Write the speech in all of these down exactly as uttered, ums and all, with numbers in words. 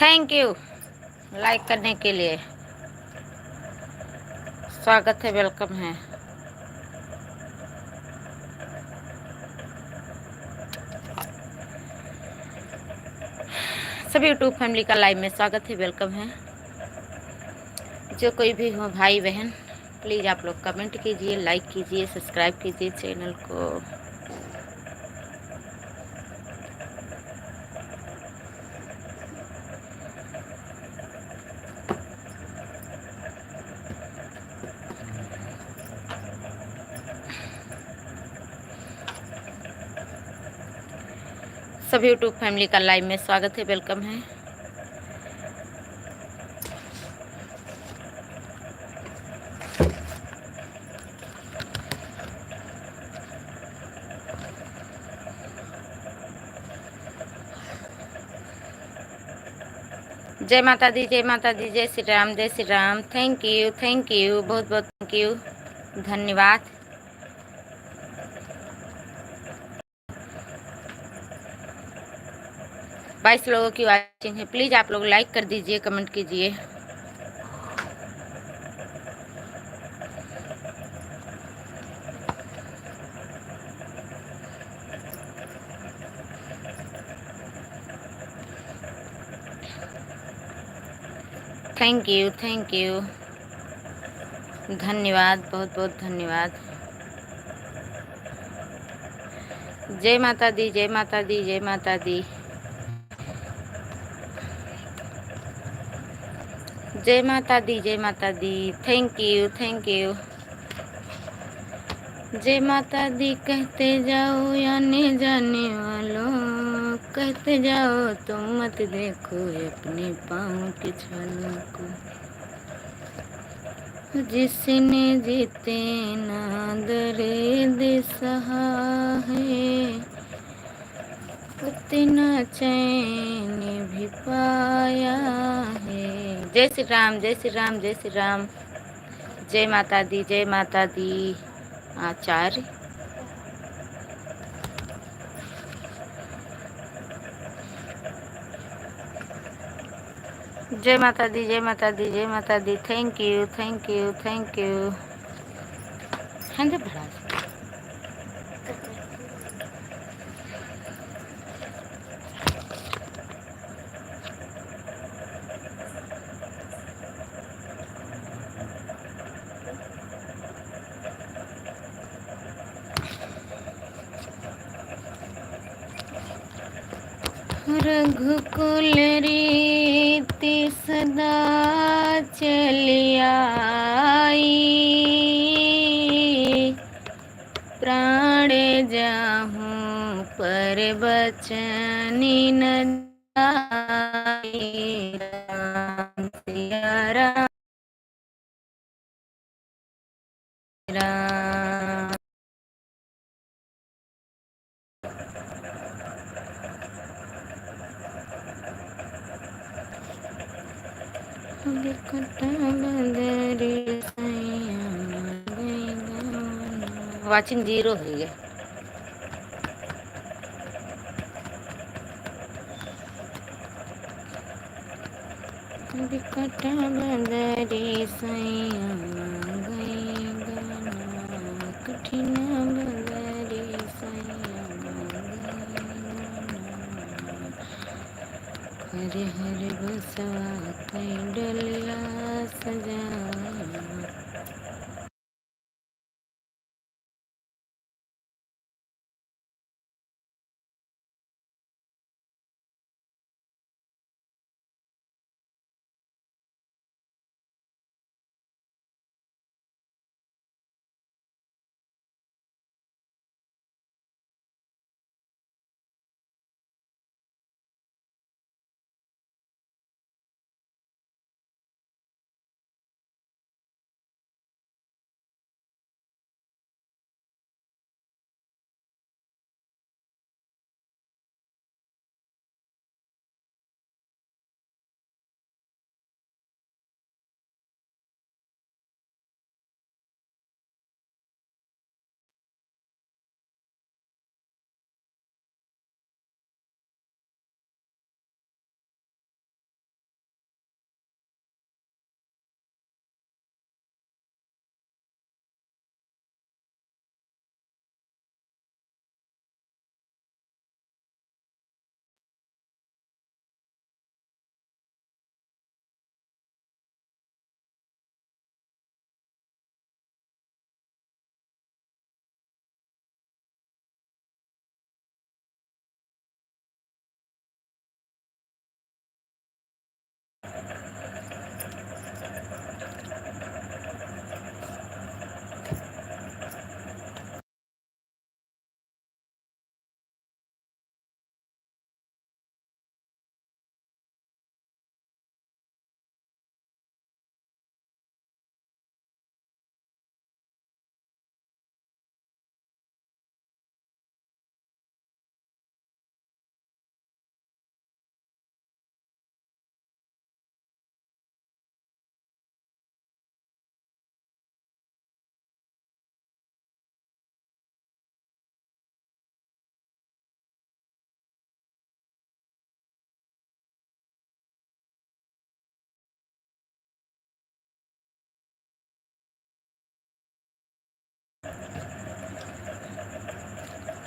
Thank you like करने के लिए। स्वागत है, welcome है। सभी YouTube family का live में स्वागत है, welcome है। जो कोई भी हो भाई बहन, please आप लोग comment कीजिए, like कीजिए, subscribe कीजिए channel को। सभी YouTube family का live में स्वागत है, welcome है। जय माता दी, जय माता दी, जय श्री राम, जय श्री Ram. Thank you, thank you, बहुत बहुत thank you, धन्यवाद। बाईस लोगों की watching है, please आप लोग like कर दीजिए, comment कीजिए। Thank you, thank you। धन्यवाद, बहुत बहुत धन्यवाद। जय माता दी, जय माता दी, जय माता दी। जय माता दी, जय माता दी। Thank you, thank you। जय माता दी कहते जाओ आने जाने वालों, कहते जाओ तुम मत देखो अपने पाँव के छालों को। जिसने जितना दर्द सहा है, उतना चैन भी पाया है। जय श्री राम, जय श्री राम, जय श्री राम। जय माता दी, जय माता दी। आचार्य। जय माता दी, जय माता दी, जय माता दी। Thank you, thank you, thank you। हाँ जी, भरा। रघुकुल रीति सदा चली आई, प्राण जाहूँ पर बचन न जाए। राम से सिया राम, राम। बिकट बदरी सैया गई गवनवा। Watching zero है ये। बिकट बदरी सैया गई गवनवा, कठिन बदरी सैया गई गवनवा। हरे हरे बसवा कई डोलिया सजावा।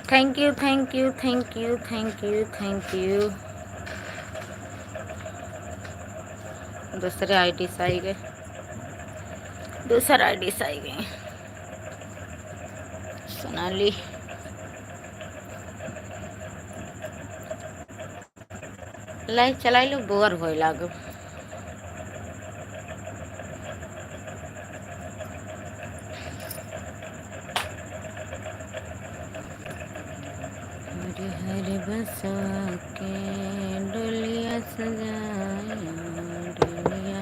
Thank you, thank you, thank you, thank you, thank you। दूसरे ID से आई गए, दूसरा ID से आई गए। सोनाली। Live चलाई लो, bore होए लागो। हरे हरे बसवा के डोलिया सजायो, डोलिया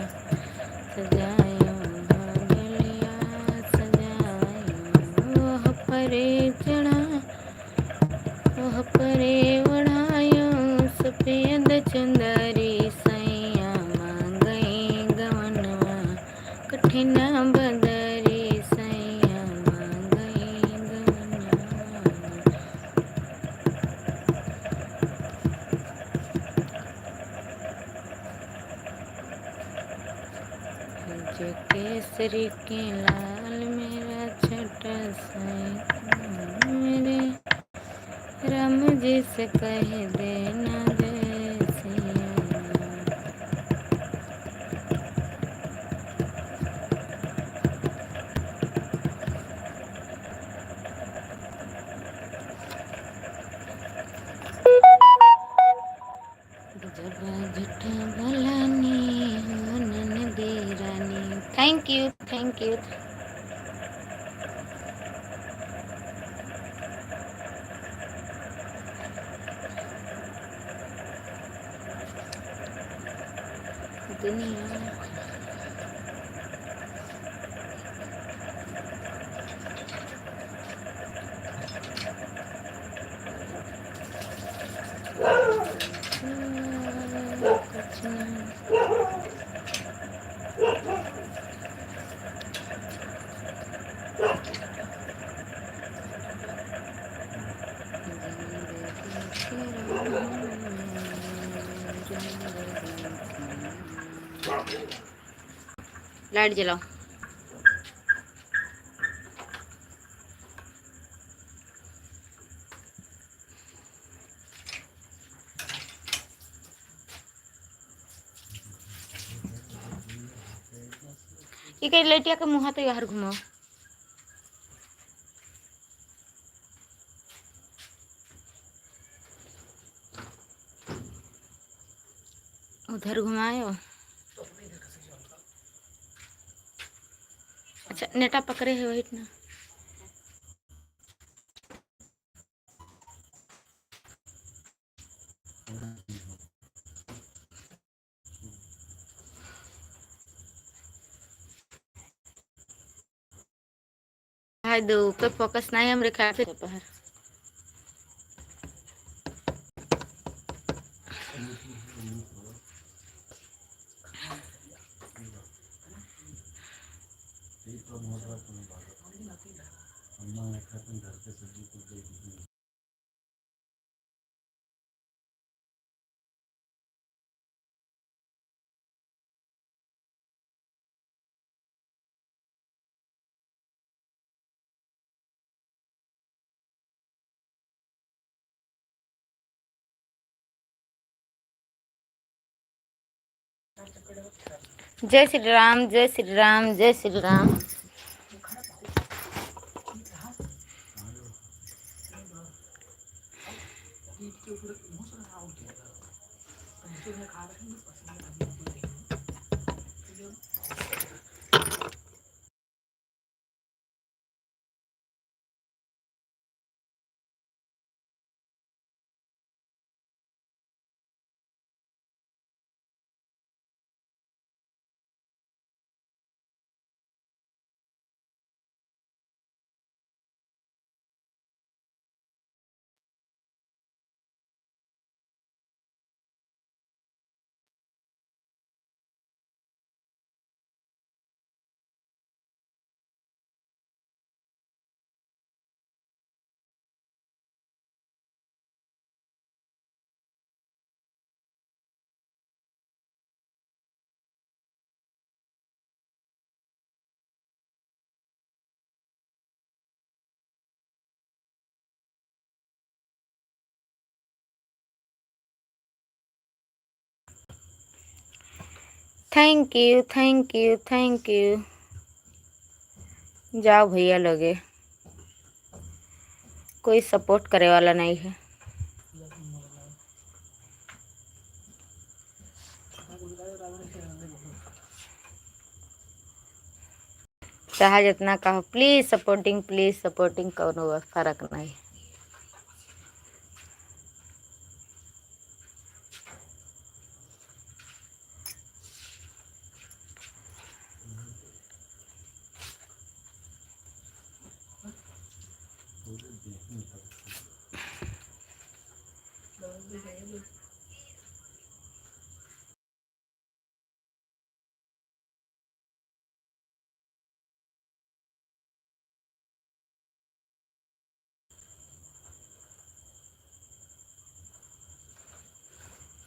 सजायो, हो डोलिया सजायो। ओह परे चढ़ा ओह परे ओढ़ायो सफेद चुंदरी, सैया मांगई गवनवा, कठिन बदरी, सैया मांगई गवनवा। जो केसरी के लाल मेरा छोटा सा मेरे राम जी से कह देना जय सिया राम। जब झूठा बोलानी हो ननदी रानी। Thank you, thank you। दुनिया लाइट जलाओ। इके लइटिया के मुँह तो बाहर घुमाओ। उधर घुमायो। अच्छा, नेटा पकड़े है वही ना। भाई दो पे फोकस नहीं, हमरे ख्याल से बाहर। जय श्री राम, जय श्री राम, जय श्री Ram. Thank you, thank you, thank you। जाओ भैया लगे, कोई सपोर्ट करे वाला नहीं है। चाहे जितना कहो, प्लीज सपोर्टिंग, प्लीज सपोर्टिंग, कौनो फर्क नहीं।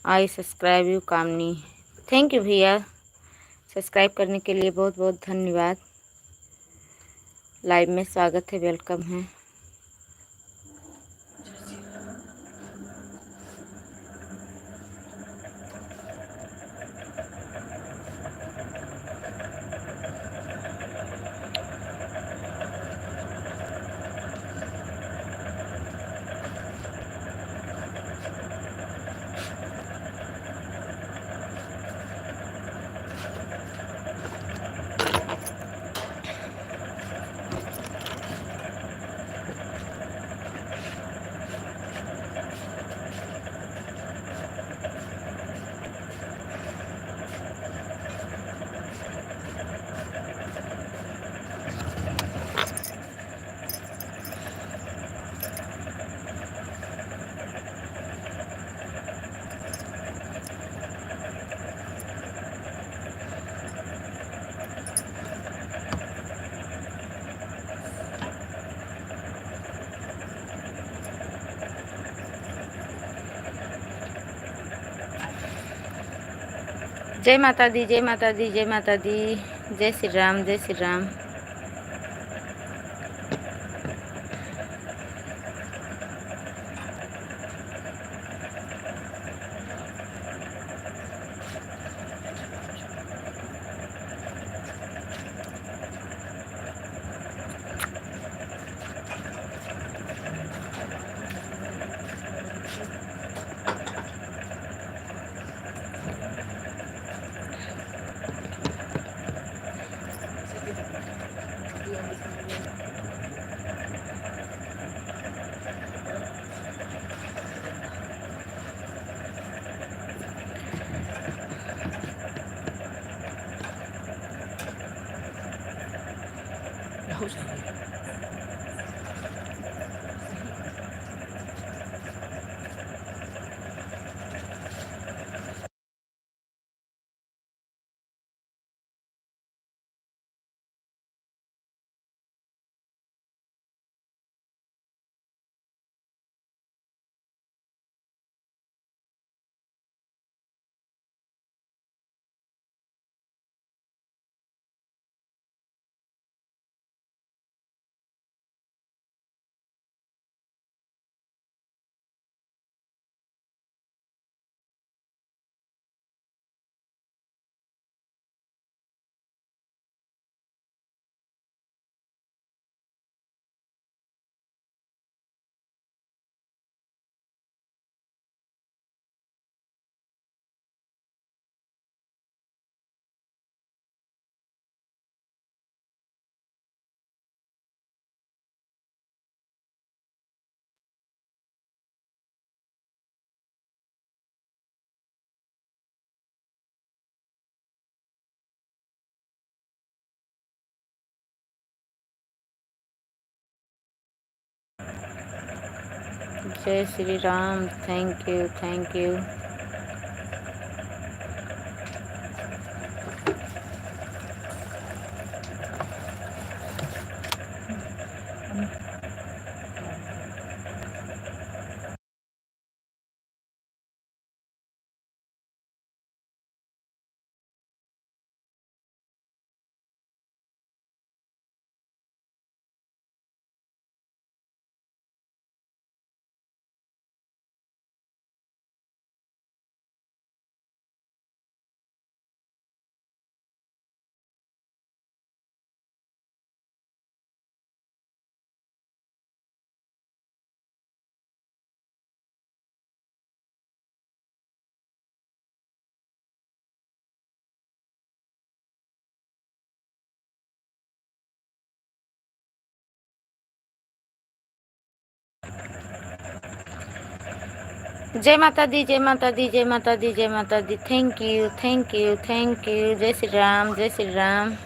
I subscribe you, कामनी। Thank you भैया, सब्सक्राइब करने के लिए बहुत बहुत धन्यवाद। लाइव में स्वागत है, वेलकम है। जय माता दी, जय माता दी, जय माता दी। जय श्री राम, जय श्री राम। जय श्री Ram. Thank you, thank you। जय माता दी, जय माता दी, जय माता दी, जय माता दी। Thank you, thank you, thank you। जय श्री राम, जय श्री राम।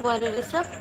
बोलो रे सब।